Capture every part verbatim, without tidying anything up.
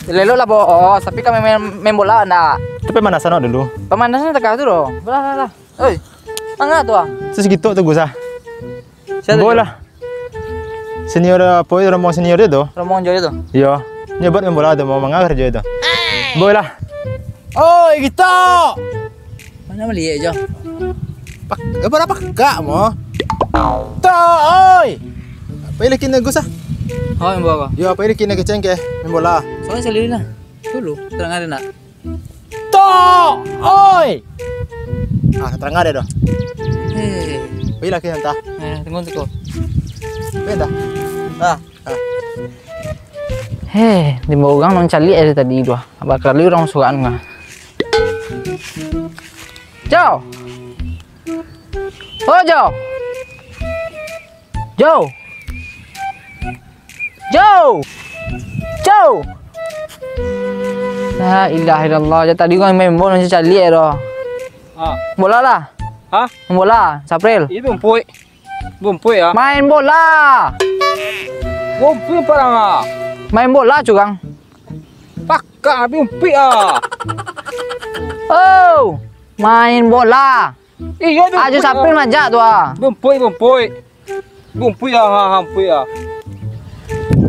Elok lah, bos. Tapi kami main, main bola ndak? Tapi pemanasan dulu. Pemanasan takah tu doh. Bola lah, lah. Oi, manga tu ah. Terus gitu tu, Gus, ah. Siapa tu? Bola. Senior apa itu, rombongan senior itu? Rombongan Joy itu? Iya. Nyebat main bola tu, mau manga kerja itu. Bola. Oi, gitu. Mana melihat je? Pak, apa apa kak mo? Tok, oi. Apa yang lagi Gus, ah? Oh, yang bawa. Yo, apa yang lagi keceng ke? Main bola. Soalnya sendiri lah. Dulu, terang ada nak. Tok, oi. Ah, terang ada dah. Hei. Pergi lagi entah. Eh, tunggu tu kau. Pergi entah. Ah, ah. Heh, di bawah urang nan caliak dari tadi tu ah. Bakal urang sukaan kah? Jo! Oh, Jo! Jo! Jo! Jo! La ilaha illallah, jo tadi urang main bola nan caliak tu. Ah. Bola lah. Hah? Bola, Sapril. Itu empuk. Bumpuik ah. Main bola. Bumpuik parang ah. Main bola curang. Pakak bumpuik ah. Oh, main bola. Iyo tu. Ajo bumpuik, Sapri ah. Majak tu ah. Bumpuik, bumpuik. Bumpuik ah, ha, ha, bumpuik ah.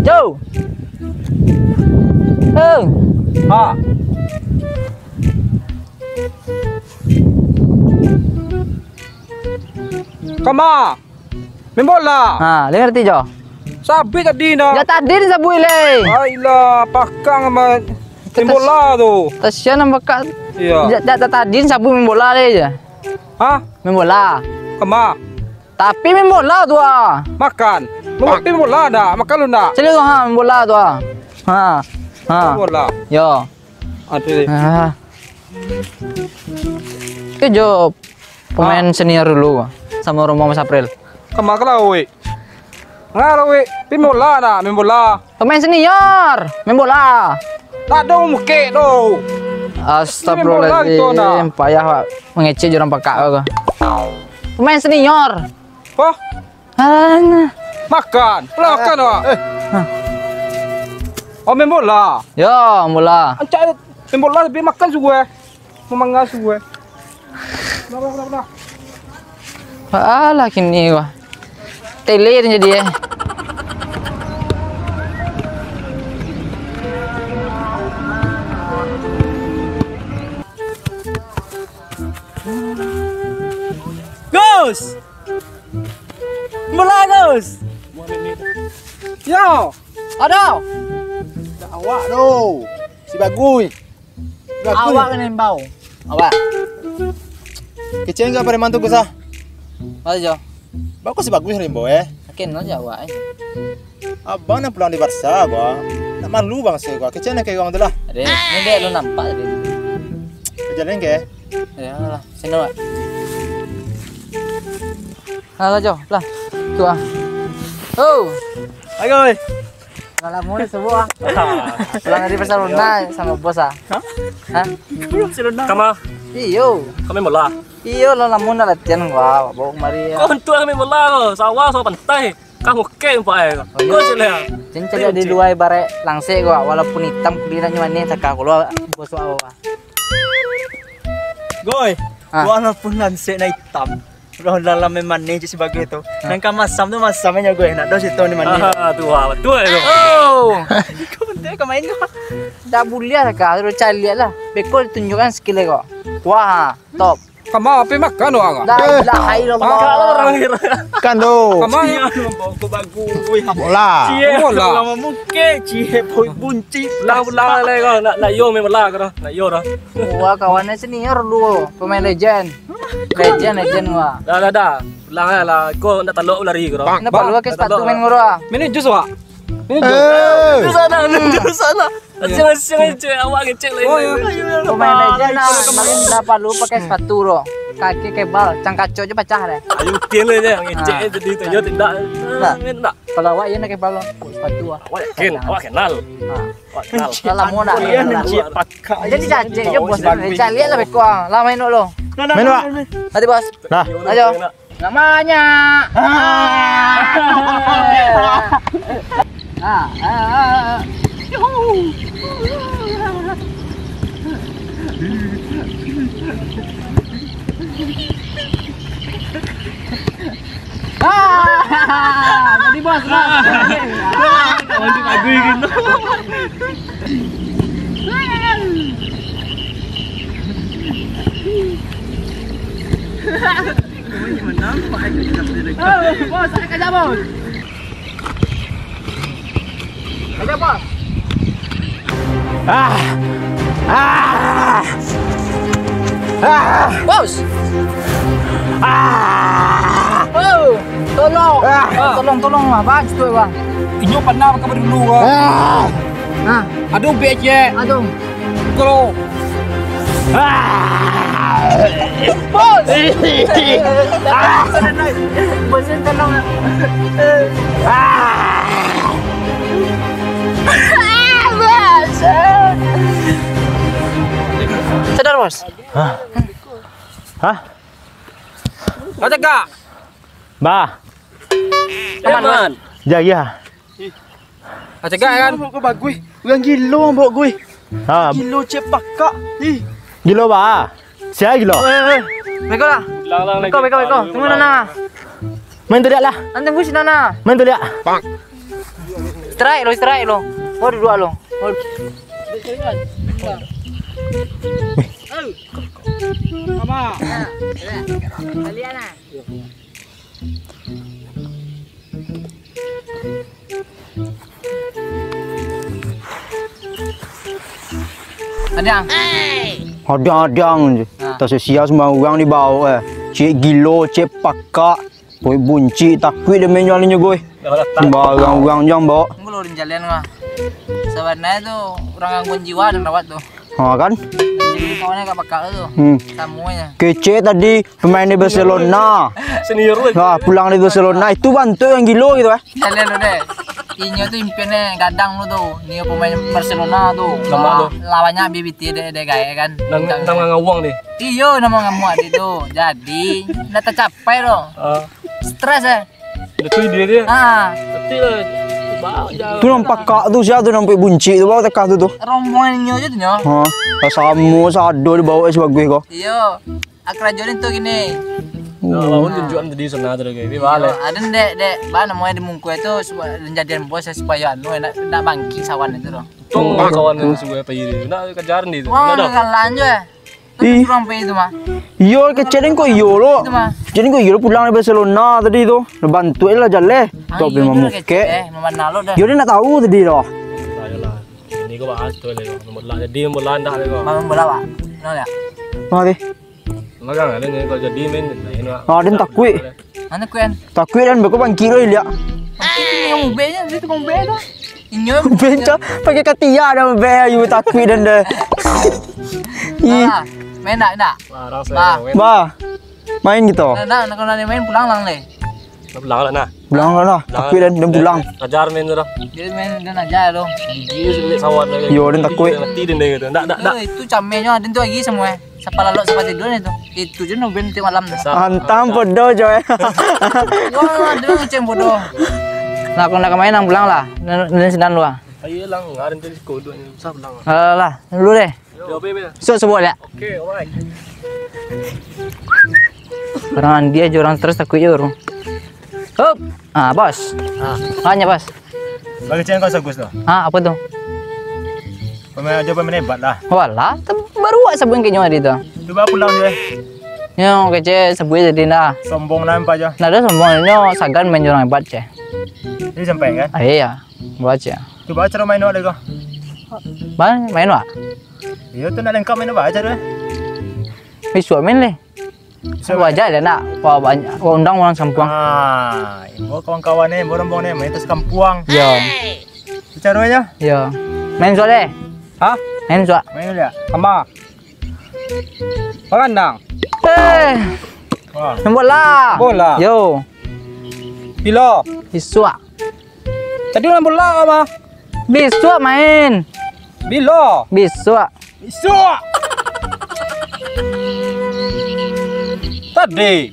Jo. Oh. Ha. Kama. Main bola. Ha, lai ngarti jo. Sabik tadi nah. Ya tadi ni sabik lai. Ailah, pakak amat. Main bola tu. Kasian nampak kak. Iya. Jak, jak tadi ni sabik main bola lai je. Hah? Main bola. Kama. Tapi main bola tu ah. Makan. Mau main bola ndak? Makan lu ndak? Cari tu ha, main bola tu ah. Ha. Ha. Main bola. Yo. Aduh. Ah. Itu jo pemain senior dulu sama rombongan Mas April. Kama ka lawik. Nga lawik, pi bola nak, main bola. Pemain senior, main bola. Tak ada mukek tu. Astagfirullahaladzim, payah, Pak. Mengecek je orang pakak tu. Pemain senior. Wah. Alah. Makan. Lah makan awak. Eh. Hah. Oh, main bola. Yo, bola. Ancak main bola tapi makan suguh eh. Mamanga suguh eh. Nah, nah, nah, nah. Alah kini wah. Tele ni jadi eh. Gus! Mulai, Gus! Yo! Ado! Awak tu! Si Bagus! Si Bagus! Awak kena imbau. Awak! Kecil enggak preman tu, Gus, ah? Masa jo? Bagus si Bagus rimbo, eh? Yakin aja awak, eh? Abang nak pulang di Barca, gua. Nak malu bangsa gua. Kecil nak kayak orang tu lah. Ada, ni dia lu nampak tadi. Jalan ke? Ya lah, sini, Wak. Halo, Jo, lah. Tu ah. Oh. Hai, guys. Lah lamo dah subuh ah. Pulang dari Barcelona sama bos ah. Hah? Hah? Barcelona. Kama? Iyo. Kami bola. Iyo lah lamo nak latihan gua, bawa kemari ya. Kau untung kami bola kau. Sawah, sawah pantai. Kau mukek empat ai. Kau sini ah. Cin cari di luar ibarat langsek gua, walaupun hitam kulit nak manis takah kalau bos awak. Goy, ah. Walaupun lansek nak hitam, kalau dalam main manih je sebagai tu. Ah. Nan ka masam tu masam aja goy, nak dah situ ni manih. Ah, tu ah, betul tu. Oh. Kau betul kau main kau. Dah buliah lah kau, terus caliak lah. Beko tunjukkan skill kau. Wah, top. Kama api makan orang ah. La ilaha illallah. Makan orang kira. Kan tu. Kama ni anu bagus bagus. Bola. Cie, bola. Lama mungkin cie boy bunci. Pulang pulang lah kau nak nak yo main bola kau nak yo dah. Wah, kawannya senior lu, pemain legend. Legend, legend wah. Dah, dah, dah. Pulang lah lah. Kau nak talok lari kau dah. Nak palu pakai sepatu main ngoro ah. Minum jus wak. Minum jus. Eh. Jus sana, minum jus sana. Asing-asing aja awak ngecek lain. Oh, iya. Pemain legend lah, main dah palu pakai sepatu tu. Kaki kebal, cang kaco je pacah deh. Ayo tiang aja ngecek tadi tu yo tidak. Nah. Tidak. Kalau awak yo nak kebal sepatu ah. Awak yakin, awak kenal. Ha. Kalau mau nak. Iya, kenal. Jadi cacik je bos. Caliak lah beko ah. Lah main dulu. Main, Pak. Nanti bos. Nah. Ayo. Namanya. Ah. Ah, ah, ah. Ah, jadi bos, bos. Lanjut lagu ini. Oh, bos, saya kerja, bos. Ada apa? Ah! Ah! Ah! Bos! Ah! Oh, tolong! Ah! Tolong, tolong lah, Bang, situ, Bang. Inyo panah ka dulu, Bang. Ah! Ah! Aduh, becek. Aduh. Kalau Bos! Bos, tolong. Bos! Sadar, Bos. Hah? Hah? Kau cegak. Bah. Aman, Bos. Jaga. Ih. Ah, cegak kan? Kau bagus. Urang gilo, Mbok, gue. Ha. Gilo cek pakak. Ih. Gilo, ba? Sia gilo? Eh, eh, eh. Beko lah. Beko, beko, beko. Tunggu, Nana. Main taliak lah. Nanti gue si Nana. Main taliak. Strike lo, strike lo. Oh, duduk lo. Oh. Sama. Taliak lah. Adang. Adang-adang je. Ha. Tak sia-sia sembarang urang dibawa, eh. Cek gilo, cek pakak. Poi buncik, takuik dek main jualan nyo, goi. Sembarang urang jang bawa. Tunggu lo, urang jalan lah. Sabananyo tu, urang gangguan jiwa dan rawat tu. Ha, kan? Jadi kawannya agak pakak tu. Hmm. Tamunya. Kecek tadi, pemain di Barcelona. Senior tu. Nah, pulang dari Barcelona, itu bantuak yang gilo gitu, eh. Kalian tu deh. Inyo tu impiannya gadang tu tu. Nio pemain Barcelona tu. Nama tu? Lah banyak B B T deh, deh gaya kan. Nang, nang ngawang deh. Iyo, nama ngamuak deh tu. Jadi, ndak tercapai tu. Ah. Stres, eh. Itu ide dia. Ah. Betul lah. Bau jauh. Tu nampak kak tu, sia tu nampak buncik tu, bau tekah tu tu. Rombongan inyo je tu nyo. Ha. Lah samo sado dibawa sebagus ko. Iyo. Karajo ni tu gini. Nah, awak tunjukan tadi sana tu lagi. Tapi balik. Ada dek, dek, ba namonyo di mungkuai tu, supayo jadian bos, supayo anu, nak, nak bangkit sawan itu tu. Untung kawan tu sudah pergi tu. Nak kejar ni tu. Wah, nak dah. Kalah je. Ih. Surang pergi tu mah. Iyo, kecek den kok iyo lo. Itu mah. Jadi kok iyo lo pulang dari Barcelona tadi tu. Lah bantuak lah jaleh. Ah, tok iyo memang tu mukek. Kecek, eh, memang nalo dah. Iyo, dia nak tahu tadi dah. Ayolah. Ini kau bahas tu lah. Bola jadi bola ndak lah kau. Main bola, Pak. Kenal ya? Kenal deh. Magang ada ni, kalau jadi main, main, Wak. Ah, den takuik. Mana kuan? Takuik dan beko bangkit lo, liak. Bangkit ni yang ubenya, dia tu ubenya tu. Inyo ubenya pakai katia dah, ubenya, you takuik dan dah. Ih. Nah, main tak, tak? Larang saya. Bah. Main. Bah. Main gitu. Nah, nah, kalau nak main pulang lang leh. Pulang lah nah. Pulang lah nah. Pulang. Takuik dan, dan pulang. Ajar main tu dah. Dia main dan ajar tu. Gigi sawat dah. Yo, dan takuik. Mati dan dia gitu. Ndak, ndak, ndak. Eh, itu camenya ada tu lagi semua. Sapa lalok, sapa tidur itu. Itu je no ben tiap malam tu. Antang podo, coy. Wah, ada macam bodoh. Nah, kalau nak main, nang pulang lah. Nang, nang sinan lu ah. Ayo lang, ada tu siko duduk ni. Usah pulang. Alah, dulu deh. Yo, baik, baik. Sok sebut ya. Oke, alright. Orang dia je orang stres takuik je orang. Hup. Ah, bos. Ah. Tanya, bos. Bagi cewek kau sagus tu. Ah, apa tu? Pemain aja pemain hebat lah. Walah, tu baru awak sabun kayaknya hari tu. Cuba pulang je. Nyo kecek sabun jadi nah. Sombong nampak je. Nah, ada sombong nyo sagan main orang hebat ceh. Ini sampai kan? Ah, iya. Baca. Cuba cara main awak deh kau. Bang, main awak? Iya tu nak lengkap main awak aja deh. Bisuak main leh. Bisuak main. Wajar lah nak. Wah, banyak. Wah, undang orang sampuang. Ah, ini kawan-kawan ni, borong-borong ni, main tas kampuang. Ya. Caranya? Ya. Main suak deh. Hah? Main suak. Main dulu ya. Sama. Parandang. Eh. Wah. Main bola. Bola. Yo. Bilo. Bisuak. Tadi main bola apa? Bisuak main. Bilo. Bisuak. Bisuak. Tadi.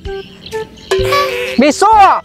Bisuak.